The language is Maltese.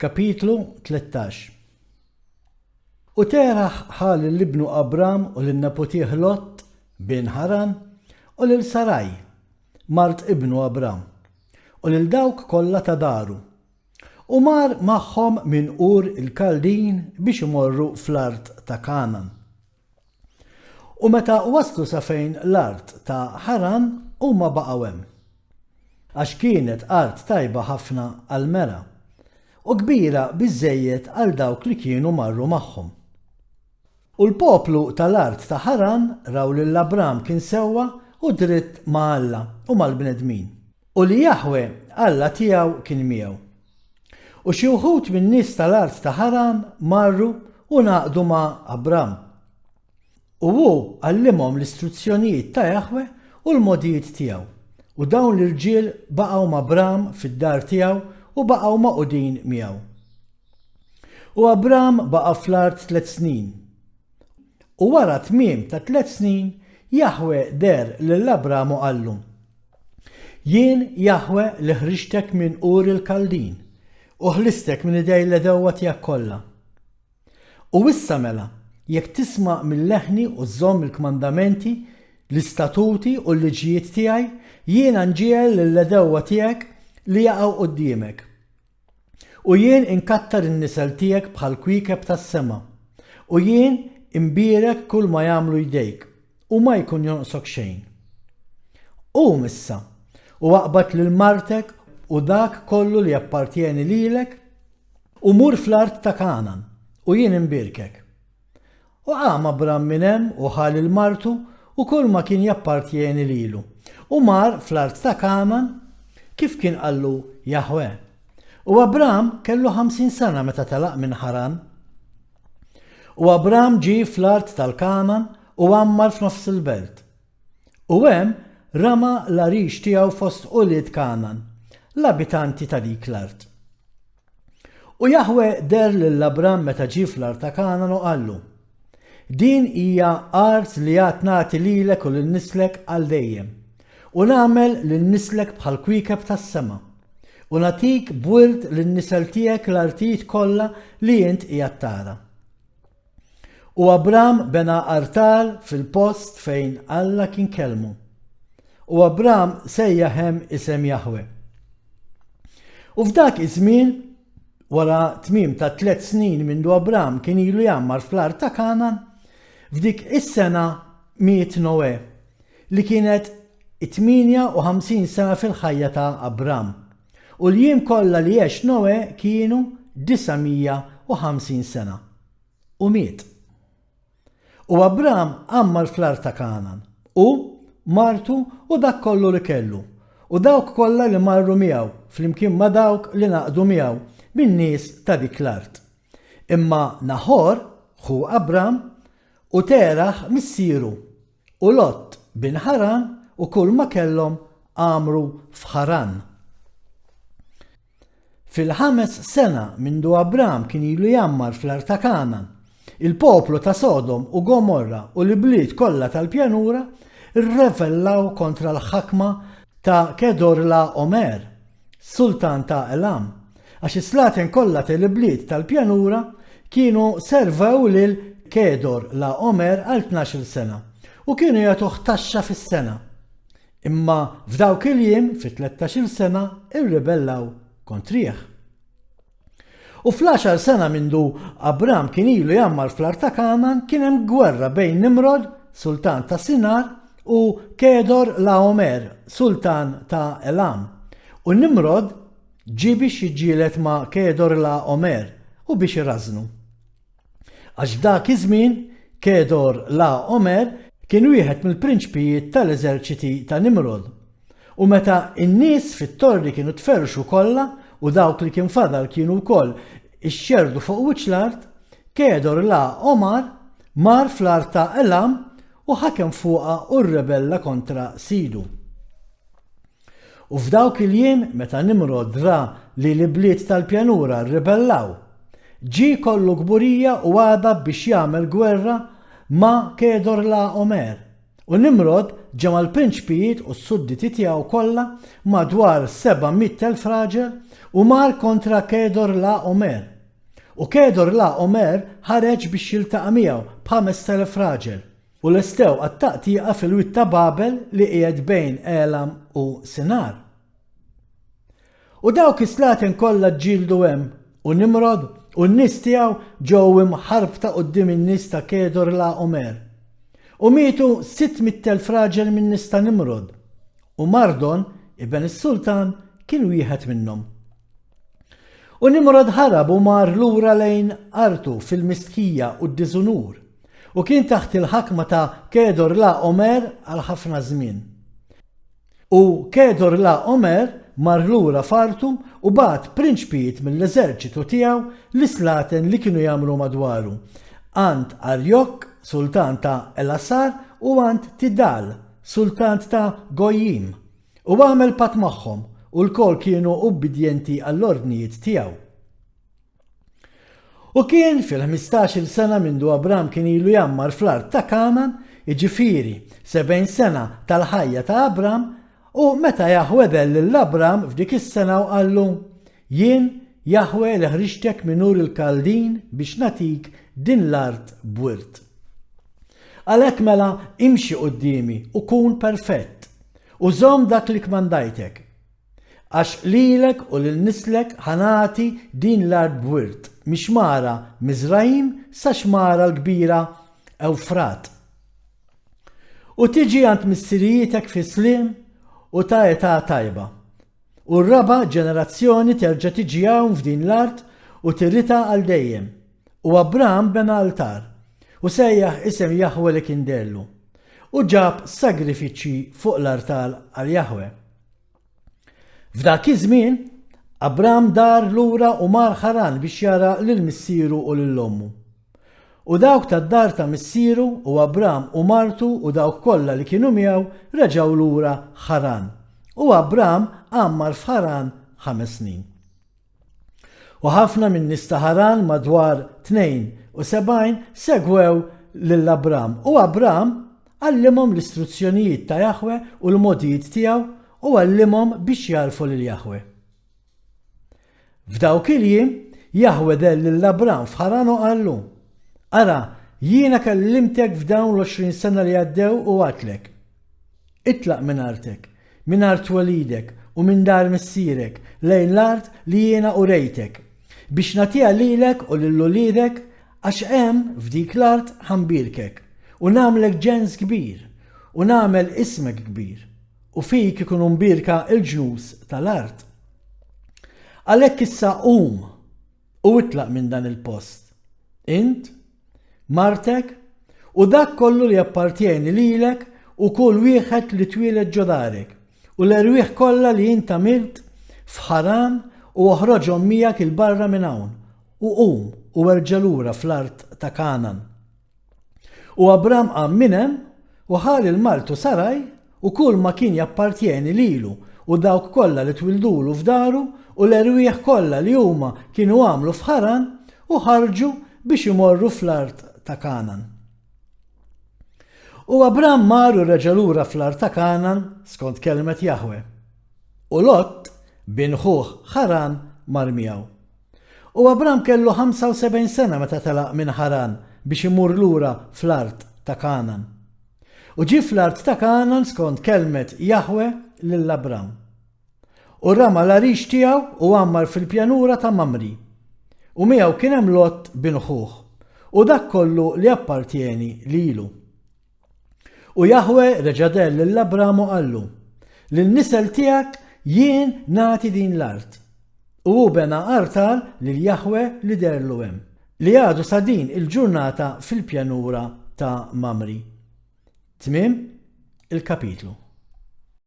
Kapitlu 13 U Teraħ ħa lil ibnu Abram u lil neputih Lot, bin Ħaran, u lil Saraj, mart ibnu Abram, u lil dawk kollha ta' daru, u mar magħhom minn Ur il-Kaldin biex imorru fl-art ta' Kangħan. U meta waslu sa fejn l-art ta' Ħaran, huma baqgħu hemm. Għax kienet art tajba ħafna għall-mergħa, u kbira biżżejjed għal dawk li kienu marru magħhom. U l-poplu tal-art ta' Ħaran raw lil Abram kien sewwa u dritt ma' Alla u mal-bnedmin, u li Jaħweh, Alla tiegħu, kien miegħu. U xi wħud min-nies tal-art ta' Ħaran marru u ngħaqdu ma' Abram. U hu għallimhom l-istruzzjonijiet ta' Jaħweh u l-mogħdijiet tiegħu. U dawn l-irġiel baqgħu m'Abram fid-dar tiegħu u baqgħu magħqudin miegħu. U Abram baqa' fl-art tliet snin. U wara tmiem ta' tliet snin, Jaħweh deher lil Abram u qallu, Jien Jaħweh li ħriġtek minn Ur il-Kaldin u ħlistek minn idej l-għedewwa tiegħek kollha. U issa mela, jekk tisma' minn leħni u żżomm il-kmandamenti, l-istatuti u l-liġijiet tiegħi, jiena nġiegħel lill-għedewwa tiegħek li jaqgħu quddiemek. U jien inkattar in-nisel tiegħek bħall-kwiekeb tas-sema, u jien inbierek kull ma jagħmlu jdejk, u ma jkun jonqsok xejn. Qum issa, u aqbad lil martek u dak kollu li jappartjeni lilek, u mur fl-art ta' Kangħan, u jien inbierkek. U qam Abram minn hemm u ħa lil martu u kulma kien jappartjeni lilu, u mar fl-art ta' Kangħan, kif kien qallu Jaħweh. U Abram kellu 50 sena meta telaq minn Ħaran. U Abram ġie fl-art tal-Kangħan u għammar f'nofs il-belt. U hemm rama l-għarix tiegħu fost ulied Kangħan, l-abitanti ta' dik l-art. U Jaħweh deher lil Abram meta ġie fl-art ta' Kangħan u qallu, Din hija art li għad nagħti lilek u lil nislek għal dejjem, u nagħmel lil nislek bħall-kwiekeb tas-sema, u nagħtik b'wirt lin-nisel tiegħek l-artijiet kollha li int qiegħed tara. U Abram bena artal fil-post fejn Alla kien kellmu. U Abram sejjaħ hemm isem Jaħweh. U f'dak iż-żmien, wara tmiem ta' tliet snin mindu Abram kien ilu jgħammar fl-art ta' Kangħan, f'dik is-sena miet Noè, li kienet it-58 sena fil-ħajja ta' Abram. U l-jiem kollha li għex Noè kienu 950 sena. U miet. U Abram għammar fl-art ta' Kangħan, hu, martu u dak kollu li kellu, u dawk kollha li marru miegħu flimkien ma' dawk li ngħaqdu miegħu min-nies ta' dik l-art. Imma Naħor, ħu Abram, u Teraħ missieru, u Lot bin Ħaran u kulma kellhom għammru f'Ħaran. Fil-ħames sena mindu Abram kien ilu jgħammar fl-art ta' Kangħan, il-poplu ta' Sodom u Gomorra u l-ibliet kollha tal-pjanura rrevellaw kontra l-ħakma ta' Kedorlaomer, sultan ta' Elam, għax is-slaten kollha tal-ibliet tal-pjanura kienu servew lil Kedorlaomer għal 12-il sena u kienu jagħtuh taxxa fis-sena. Imma f'dawk il-jiem, fi 13-il sena, irribellaw kontrih. U fl-għaxar sena mindu Abram kien ilu jgħammar fl-art ta' Kangħan, kien hemm gwerra bejn Nimrod, sultan ta' Sinar, u Kedor Laomer, sultan ta' Elam. U Nimrod ġie biex jiġġieled ma' Kedor Laomer u biex irażżnu. Għax f'dak iż-żmien Kedor la Omer kien wieħed mill-prinċpijiet tal-eżerċiti ta' Nimrod. U meta n-nies fit-torri kienu tferrxu kollha u dawk li kien fadal kienu wkoll ixxerrdu fuq wiċċ l-art, Kedor la Omar mar fl-art ta' Elam u ħakem fuqha u rrebella kontra sidu. U f'dawk il-jiem, meta Nimrod ra li l-ibliet tal-pjanura rribellaw, ġie kollu kburija u għadab biex jagħmel gwerra ma' Kedorlaomer. U Nimrod ġema' l-prinċpijiet u s-sudditi tiegħu kollha, madwar 700,000 raġel, u mar kontra Kedor la Omer. U Kedor la Omer ħareġ biex jiltaqa' miegħu b'5000 raġel, u lestew għat-taqtiegħa fil-wied ta' Babel li qiegħed bejn Elam u Sinar. U dawk is-slaten kollha ġġieldu hemm, u Nimrod u n-nies tiegħu ġew imħarbta quddiem in-nies ta' Kedor la Omer. U mietu 600,000 raġel min-nies ta' Nimrod, u Mardon, iben is-sultan, kien wieħed minnhom. U Nimrod ħarab u mar lura lejn artu fil-mistħija u d-diżunur, u kien taħt il-ħakma ta' Kedor la Omer għal ħafna żmien. U Kedor la Omer mar lura f'artu u bagħat prinċpijiet mill-eżerċitu tiegħu lis-slaten li kienu jgħammru madwaru, għand Arjok, sultan ta' Elasar, u għand Tidal, sultan ta' Gojjim. U għamel patt magħhom, u lkoll kienu ubbidjenti għall-ordnijiet tiegħu. U kien fil-ħmistax-il sena mindu Abram kien ilu jgħammar fl-art ta' Kangħan, jiġifieri, 70 sena tal-ħajja ta' Abram, u meta Jaħweh dell lil Abram f'dik is-sena u qallu, Jien Jaħweh li ħriġtek minn Ur il-Kaldin biex nagħtik din l-art b'wirt. Għalhekk mela imxi quddiemi u kun perfett, u żomm dak li kmandajtek. Għax lilek u lil nislek ħa nagħti din l-art b'wirt, mix-xmara Miżrajim sax-xmara l-kbira Ewfrat. U tiġi għand missirijietek fi sliem u ta' età tajba. U r-raba' ġenerazzjoni terġa' tiġi hawn f'din l-art u tiritha għal dejjem. U Abram bena altar, u sejjaħ isem Jaħwe li kien deherlu, u ġab sagrifiċċji fuq l-artal għal Jaħwe. F'dak iż-żmien, Abram dar lura u mar Ħaran biex jara lil missieru u lil ommu. U dawk tad-dar ta' missieru u Abram u martu u dawk kollha li kienu miegħu reġgħu lura Ħaran. U Abram għammar f'Ħaran ħames snin. U ħafna min-nies ta' Ħaran madwar 72 segwew lil Abram, u Abram għallimhom l-istruzzjonijiet ta' Jaħwe u l-mogħdijiet tiegħu u għallimhom biex jagħrfu lil Jaħwe. F'dawk il-jiem, Jaħwe deher lil Abram f'Ħaran u qallu, Ara, jiena kellimtek f'dawn l-20 sena li għaddew u għadtlek, Itlaq minn artek, minn art twelidek u minn dar missierek lejn l-art li jiena urejtek, biex nagħtiha lilek u lil uliedek, għax hemm, f'dik l-art, ħa nbierkek, u nagħmlek ġens kbir, u nagħmel ismek kbir, u fik ikunu mbierka l-ġnus tal-art. Għalhekk issa qum, u itlaq minn dan il-post, int, martek, u dak kollu li jappartjeni lilek u kull wieħed li twieled ġo darek, u l-erwieħ kollha li int għamilt f'Ħaran u oħroġhom miegħek 'il barra minn hawn, u qum u erġa' lura fl-art ta' Kangħan. U Abram qam minn hemm u ħa lil martu Saraj u kull ma kien jappartjeni lilu u dawk kollha li twildulu f'daru u l-erwieħ kollha li huma kienu għamlu f'Ħaran u ħarġu biex imorru fl-art ta' Kangħan. U Abram mar u reġa' lura fl-art ta' Kangħan skont kelmet Jaħwe. U Lot, bin ħuh Ħaran, mar miegħu. U Abram kellu 75 sena meta telaq minn Ħaran biex imur lura fl-art ta' Kangħan. U ġie fl-art ta' Kangħan skont kelmet Jaħwe lil Abram. U rama l-għarix tiegħu u għammar fil-pjanura ta' Mamri. U miegħu kien hemm Lot bin ħuh, u dak kollu li appartjeni lilu. U Jaħwe reġa' deher lil Abram u qallu, Lin-nisel tiegħek jien nagħti din l-art. U hu bena artal lil Jaħwe li deherlu hemm, li għadu sa din il-ġurnata fil-pjanura ta' Mamri. Tmiem il-kapitlu.